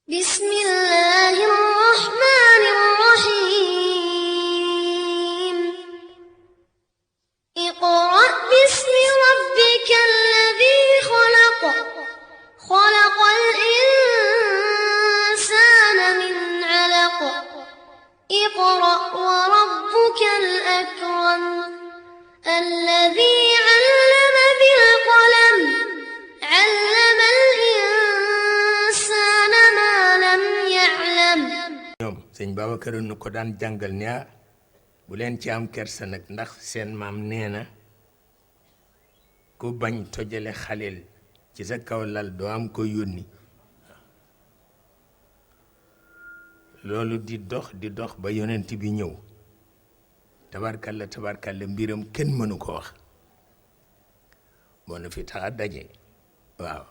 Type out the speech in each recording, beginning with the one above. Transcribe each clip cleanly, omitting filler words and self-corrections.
بسم الله الرحمن الرحيم اقرأ باسم ربك الذي خلق خلق الإنسان من علق اقرأ وربك الأكرم الذي علم بالقلم علم الإنسان ما لم يعلم ñoom sëñ Babacar nu ko daan jàngal ne bu leen ci am kersa nag ndax seen maam nee na ku bañ tojale xaleel ci sa kaw lal doo am ko yónni loolu di dox ba yonent bi ñëw tabarkalla mbiram kenn mënu ko wax moo na fi tax a daje waaw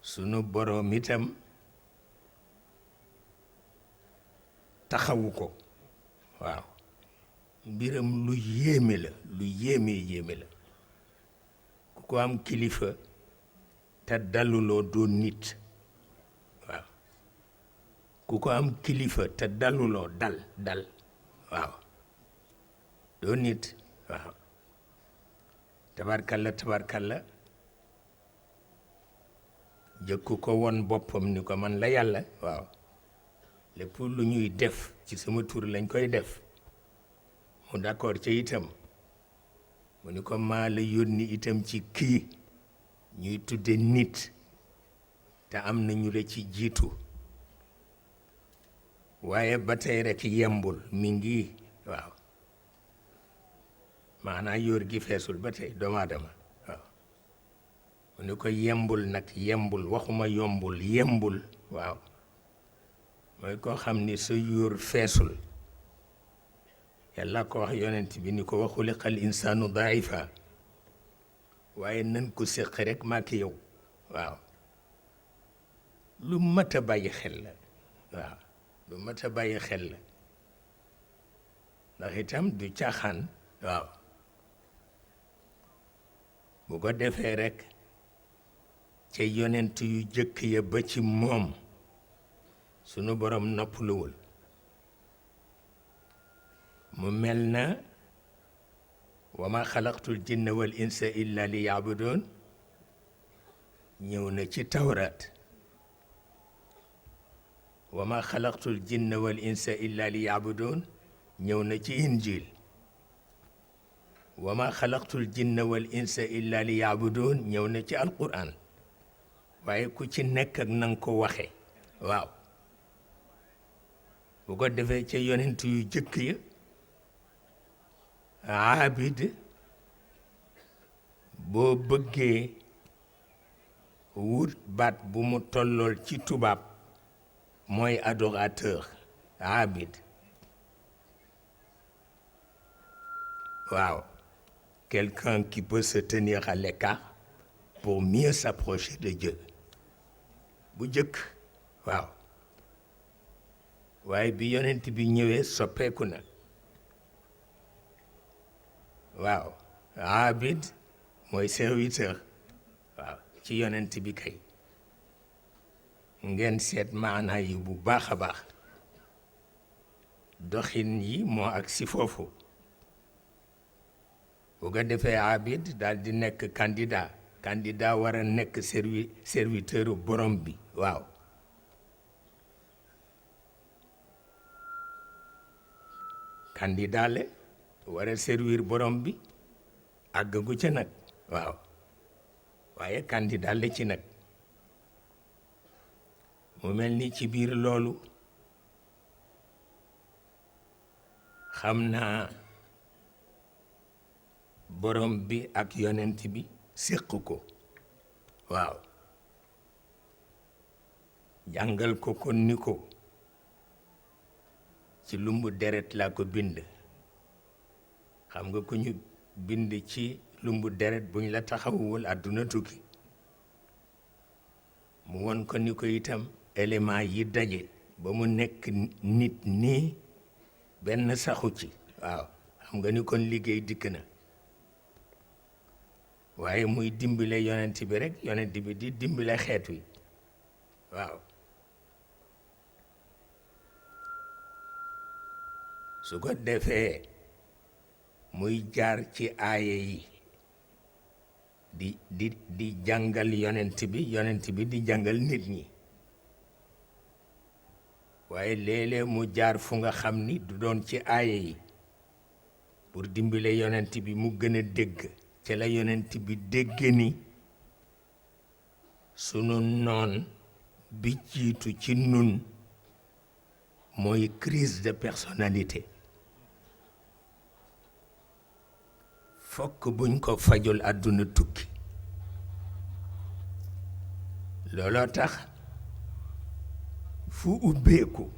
sunu boroom itam taxawu ko waaw mbiram lu yéeme la lu yéeme la ku ko am kilifa te daluloo doo nit waaw ku ko am kilifa te daluloo dal waaw doo nit waaw tabarkalla jëkku ko won boppam ni ko man la yàlla waaw lépp lu ñuy def ci sama tur lañ koy def mu d'accord ca itam mu ni ko maa la yónni itam ci kii ñuy tudde nit te am na ñu la ci jiitu waaye ba tey rek yembul mi ngi waaw maanaa yóor gi feesul ba tey doomu aadama waaw mu ni ko yembul nag yembul waxuma yombul yembul waaw mooy koo xam ni sa yóor feesul yàlla ko wax yonent bi ni ko wa xuliqal insaanu daifa waaye nan ko séq rek maak yow waaw lu mat a bàyyi xel la waaw lu mat a bàyyi xel la ndax itam du caaxaan waaw bu ko defee rek ca yonent yu jëkk ya ba ci moom sunu borom noppaluwul mu mel na wa ma xalaqtul jinna wal insa illa li yaabudoon ñëw na ci tawraat wa ma xalaqtul jinna wal insa illa li yaabudoon ñëw na ci injil wa ma xalaqtul jinna wal insa illa li yaabudoon ñëw na ci alquran waaye ku ci nekk ak nanga ko waxe waaw bu ko defee ca yonent yu jëkk ya abid boo bëggee wut baat bu mu tollool ci tubaab mooy adorateur abid waaw quelqu'un qui peut se tenir à l'écart pour mieux s'approcher de Dieu bu jëkk waaw waaye bi yonent bi ñëwee soppeeku na waaw abid mooy serviteur waaw ci yonent bi kay ngeen seet maanaa yi bu baax a baax doxin yi moo ak si foofu bu ko defee abid daal di nekk candidat war a nekk serviteur borom bi waaw candidat la war a servir borom bi àggagu ca nag waaw waaye candidat la ci nag mu mel ni ci biir loolu xam naa borom bi ak yonent bi séq ko waaw jàngal ko kon ni ko ci lumbu deret laa ko bind xam nga ku ñu bind ci lumbu deret buñ la taxawul àdduna tukki mu won ko ni ko itam élément yi daje ba mu nekk nit nii benn saxu ci waaw xam nga ni kon liggéey dikk na waaye muy dimbale yonent bi rek yonent bi di dimbale xeet wi waaw su ko defee muy jaar ci aaye yi di jàngal yonent bi di jàngal nit ñi waaye léeg-léeg mu jaar fu nga xam ni du doon ci aaye yi pour dimbale yonent bi mu gën a dégg ci la yonent bi dégg ni sunu noon bi jiitu ci nun mooy crise de personnalité fokk buñ ko fajul àdduna tukki looloo tax fu ubbeeku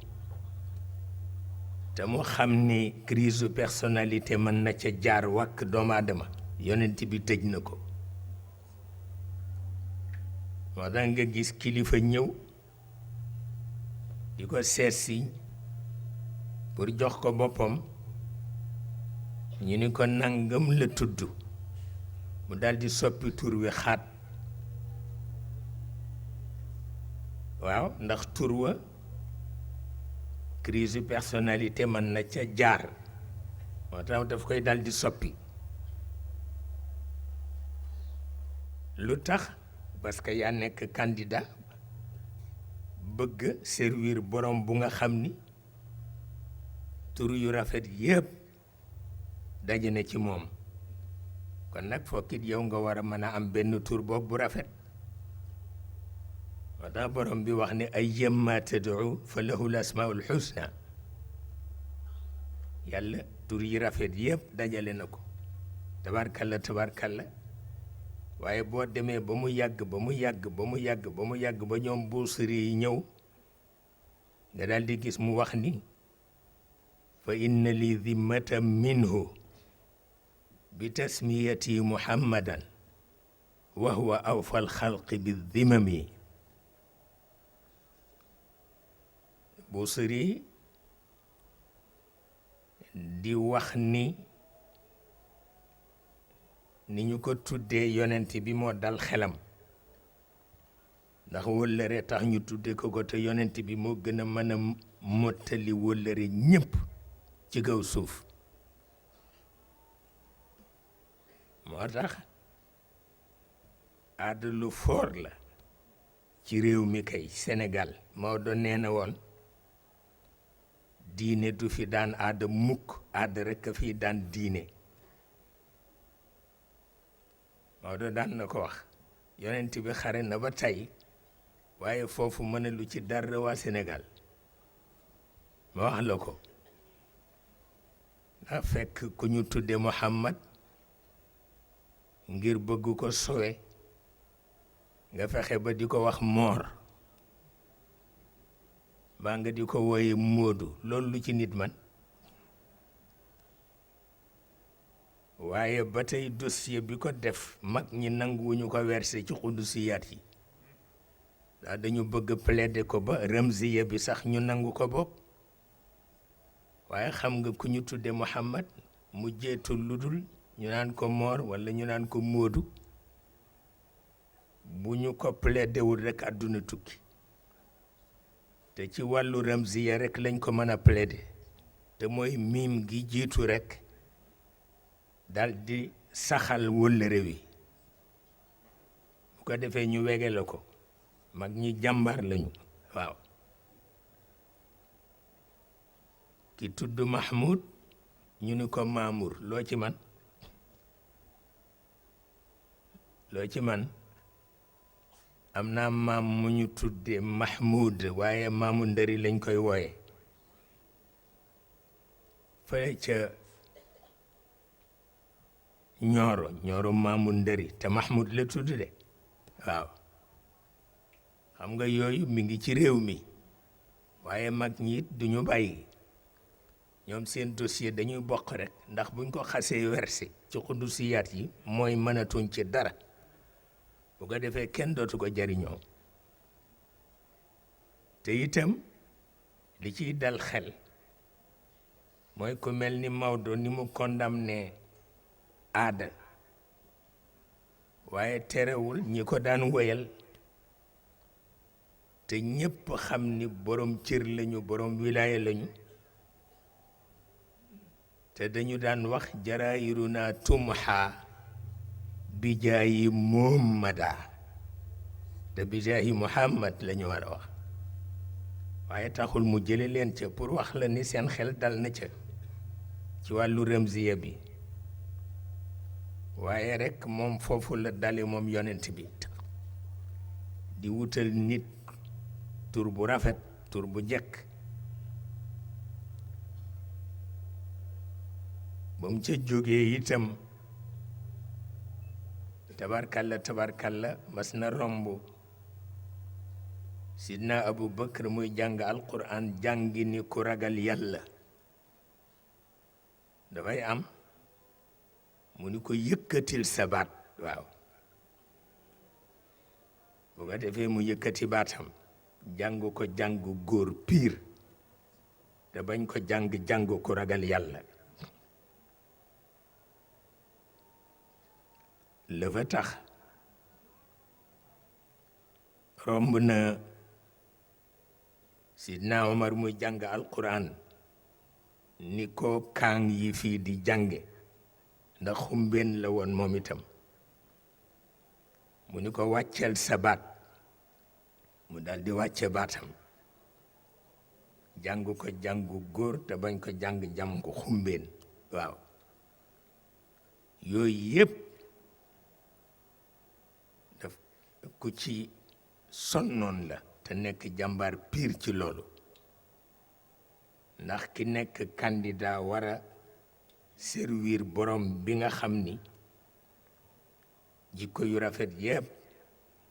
te mu xam ni crise de personnalité mën na ca jaar wàkk doomu aadama yonent bi tëj na ko moo tax nga gis kilifa ñëw di ko seet si pour jox ko boppam ñu ni ko nangam la tudd mu daldi soppi tur wi xaat waaw ndax tur wa crise personnalité mën na ca jaar moo tax daf koy daldi soppi lu tax parce que yaa nekk candidat bëgg servir borom bu nga xam ni tur yu rafet yépp daje na ci moom kon nag fokkit yow nga war a mën a am benn tur boobu bu rafet moo tax borom bi wax ne ayyamma tad'u fa lahu l-asmaa'ul husna yàlla tur yi rafet yépp dajale na ko tabarkalla waaye boo demee ba mu yàgg ba ñoom buusiri yi ñëw nga daal di gis mu wax ni fa inna li dhimmatan minhu bi tasmiyati muhammadan wa huwa awfa alxalqi bi dhimami buusiri di wax ni ñu ko tuddee yonent bi moo dal xelam ndax wëllëre tax ñu tuddee ko te yonent bi moo gën a mën a mottali wëllëre ñépp ci kaw suuf moo tax aada lu foor la ci réew mi kay Sénégal Maodo nee na woon diine du fi daan aada mukk aada rekk a fi daan diine Maodo daan na ko wax yonent bi xare na ba tey waaye foofu mën a lu ci dara waa Sénégal ma wax la ko ndax fekk ku ñu tudde Muhammad ngir bëgg ko sowe nga fexe ba di ko wax moor baa nga di ko wooye Moodu loolu lu ci nit man waaye ba tey dossier bi ko def mag ñi nanguwuñu ko versé ci xudusiyaat yi ndax dañu bëgg plaider ko ba ramziya bi sax ñu nangu ko bopp waaye xam nga ku ñu tudde Muhammad mu jeetul lu dul ñu naan ko moor walla ñu naan ko Moodu bu ñu ko plaider wul rekk àdduna tukki te ci wàllu ramziya rekk lañ ko mën a plaider te mooy miim gi jiitu rekk dal di saxal wëllëre wi bu ko defee ñu wege la ko mag ñi jàmbar lañu waaw ki tudd Mahmoud ñu ni ko Mamour loo ci man am naa maam mu ñu tudde Mahmoud waaye maamu ndëri lañ koy wooye fële ca ñooro maamu ndëri te Mahmoud la tudd de waaw xam nga yooyu mi ngi ci réew mi waaye mag ñi it duñu bàyyi ñoom seen dossier dañuy bokk rek ndax buñ ko xasee versé ci xudusiyaat yi mooy mënatuñ ci dara bu ko defee kenn dootu ko jariñoo te itam li ciy dal xel mooy ku mel ni Maodo ni mu condamné aada waaye terewul ñi ko daan wéyal te ñépp xam ni borom cër lañu borom wilaaya lañu te dañu daan wax jaraayiruna tumha bi jaayi muhammada te bi jaayi muhammad lañu war a wax waaye taxul mu jële leen ca pour wax la ni seen xel dal na ca ci wàllu ramziya bi waaye rekk moom foofu la dale moom yonent bi di wutal nit tur bu rafet tur bu jekk ba mu ca jógee itam tabarkalla mas na romb sidna Abu Bakr muy jàng alquran jàngi ni ku ragal yàlla dafay am mu ni ko yëkkatil sa baat waaw bu ko defee mu yëkkati baatam jàng ko jàng góor piir te bañ ko jàng ku ragal yàlla la fa tax romb na sidna Omar muy jàng alquran ni ko kaang yi fii di jànge ndax xumbeen la woon moom itam mu ni ko wàcceel sa baat mu daldi wàcce baatam jàng ko jàngu góor te bañ ko jàng ko xumbeen waaw yooyu yépp daf ku ci sonnoon la te nekk jàmbaar piir ci loolu ndax ki nekk candidat war a servir borom bi nga xam ni jikko yu rafet yépp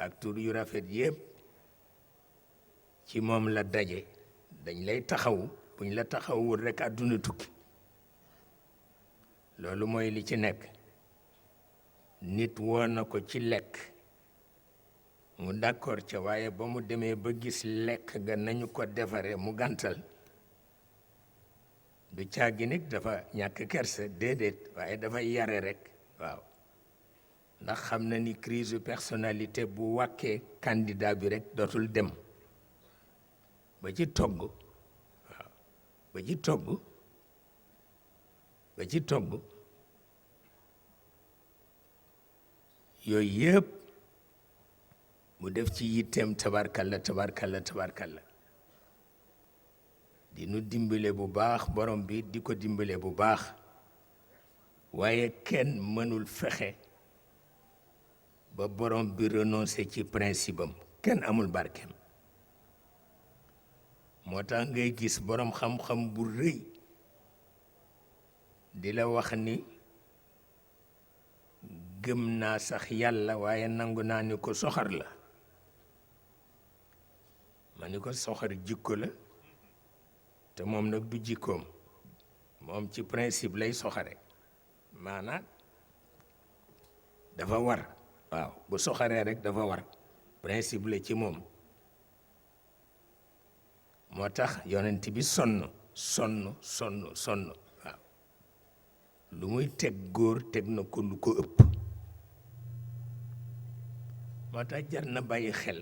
ak tur yu rafet yépp ci moom la daje dañ lay taxawu buñ la taxawul rekk àdduna tukki loolu mooy li ci nekk nit woo na ko ci lekk mu d'accord ca waaye ba mu demee ba gis lekk ga nañu ko defare mu gàntal du caagi nag dafa ñàkk kersa déedéet waaye dafay yare rekk waaw ndax xam na ni crise personnalité bu wàkkee candidat bi rekk dootul dem ba ci togg waaw ba ci togg yooyu yëpp mu def ci yitteem tabarkalla di nu dimbale bu baax borom bi di ko dimbale bu baax waaye kenn mënul fexe ba borom bi renoncer ci principe am kenn amul barkeem moo tax ngay gis borom xam-xam bu rëy di la wax ni gëm naa sax yàlla waaye nangu naa ni ko soxar la ma ni ko soxar jikko la te moom nag du jikkoom moom ci principe lay soxare maanaam dafa war waaw bu soxaree rek dafa war principe la ci moom moo tax yonent bi sonn waaw lu muy teg góor teg na ko lu ko ëpp moo tax jar na bàyyi xel